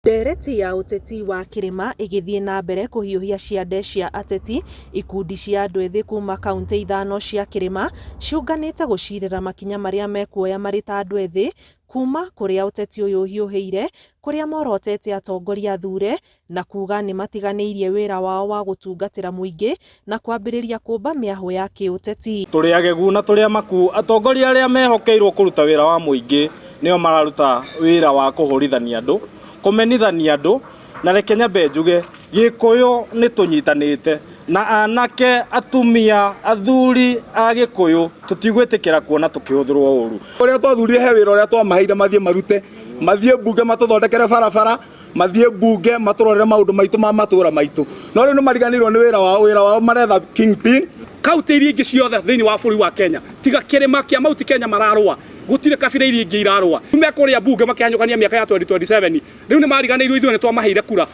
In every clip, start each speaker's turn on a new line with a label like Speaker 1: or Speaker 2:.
Speaker 1: Ndereti ya ũteti wa kĩrĩma ĩgĩthiĩ na mbere kũhiũhia ciande cia ateti, ikundi cia andũ ethĩ kuma kauntĩ ithano cia kĩrĩma ciũnganĩte gũcirĩra makinya marĩa mekuoya marĩ ta andũ ethĩ kuma kũrĩa ũteti ũyũ ũhiũhĩire, kũrĩa morotete atongoria athure na kuga nĩmatiganĩirie wĩra wao wa gũtungatĩra mũingĩ na kwambĩrĩria kũmba mĩahũ ya kĩũteti.
Speaker 2: Tũrĩ agegu na tũrĩ amaku, atongoria arĩa mehokeirwo kũruta wĩra wa mũingĩ nĩo mararuta wĩra wa kũhũrithania andũ, kũmenithania andũ, na reke nyambe njuge Gĩkũyũ nĩ tũnyitanĩte na anake, atumia, athuri a Gĩkũyũ tũtigwĩtĩkĩra kuona tũkĩhũthĩrwo ũru.
Speaker 3: Ũrĩa twathurire he wĩra ũrĩa twamaheire mathiĩ marute, mathiĩ mbunge matũthondekere barabara, mathiĩ mbunge matũrorere maũndũ maitũ ma matũra maitũ. No rĩu nĩ mariganĩirwo nĩ wĩra wao, wĩra wao maretha kingpin.
Speaker 4: Kauntĩ iria ingĩ ciothe thĩinĩ wa bũrũri wa Kenya tiga kĩrĩma kĩa Mount Kenya mararũa, gũtirĩ kabira iria ingĩ irarũa. Me kũrĩa mbunge makĩhanyũkania mĩaka ya 2027, rĩu nĩ mariganĩirwo ithuĩ nĩ twamaheire kura.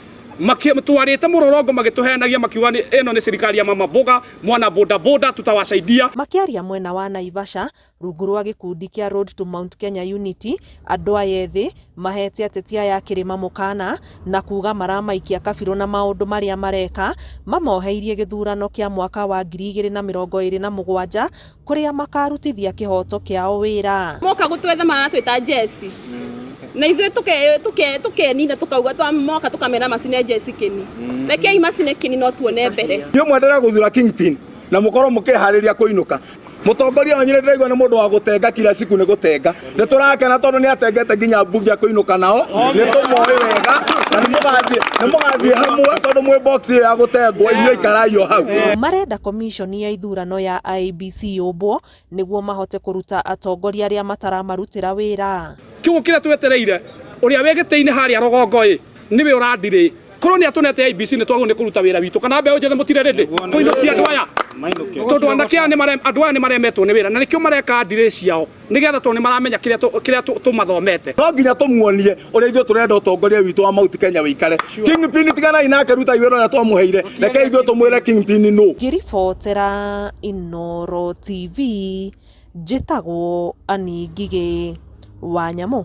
Speaker 4: Twarĩte mũrũrongo magĩtũhenagia makiuga ĩno nĩ serikali ya mama mboga, mwana boda boda tutawasaidia.
Speaker 1: Makĩaria mwena wa Naivasha rungu rwa gĩkundi kĩa Road to Mount Kenya Unity, andũ aya ethĩ mahete ateti aya a kĩrĩma mũkana na kuga maramaikia kabirũ na maũndũ marĩa mareka mamoheirie gĩthurano kĩa mwaka wa 2027 kũrĩa makarutithia kĩhoto kĩao wĩra.
Speaker 5: Moka gũtwetha maratwĩta jeci na ithuĩ tũkenina tũkauga twamoka tũkamera macine jeci kĩni rekei macine kĩni no tuone mbere.
Speaker 3: Inyuĩ mwendelee gũthura kingpin na mũkorwo mũkĩharĩria kũinũka. Mũtongoria wanyu nĩ ndĩraigua nĩ mũndũ wa gũtenga kila siku nĩ gũtenga. Nĩ tũrakena tondũ nĩ atengete nginya mbunge akũinũka nao. Nĩ tũmoĩ wega na nĩ mũgathiĩ nĩ mũgathiĩ hamwe tondũ mwĩ box ĩyo ya gũtengwo inyuĩ ikarai o hau.
Speaker 1: Marenda komiconi ya ithurano ya IEBC yũmbwo nĩguo mahote kũruta atongoria arĩa mataramarutĩra wĩra.
Speaker 4: Kiugo kĩrĩa twetereire ũrĩa wĩ gĩtĩ-inĩ harĩa rũgongo ĩ nĩwe ũrandirĩ korwo nĩ atũnete IEBC nĩ twagĩrĩirwo nĩ kũruta wĩra witũ kana mbeũ njĩthĩ mũtirĩ ready kũinũkia andũ aya tondũ anake aya andũ aya nĩ maremetwo nĩ wĩra na nĩkĩo mareka ndirĩ ciao nĩgetha tondũ nĩ maramenya kĩrĩa tũmathomete.
Speaker 3: No nginya tũmuonie ũrĩa ithuĩ tũrenda ũtongoria witũ wa Mount Kenya wĩikare. Kingpin tiganai nake rutai wĩra ũrĩa twamũheire rekei ithuĩ tũmwĩre Kingpin nũ.
Speaker 1: Ngĩribotera Inooro TV, njĩtagwo Annie Ngigĩ wa Nyamũ.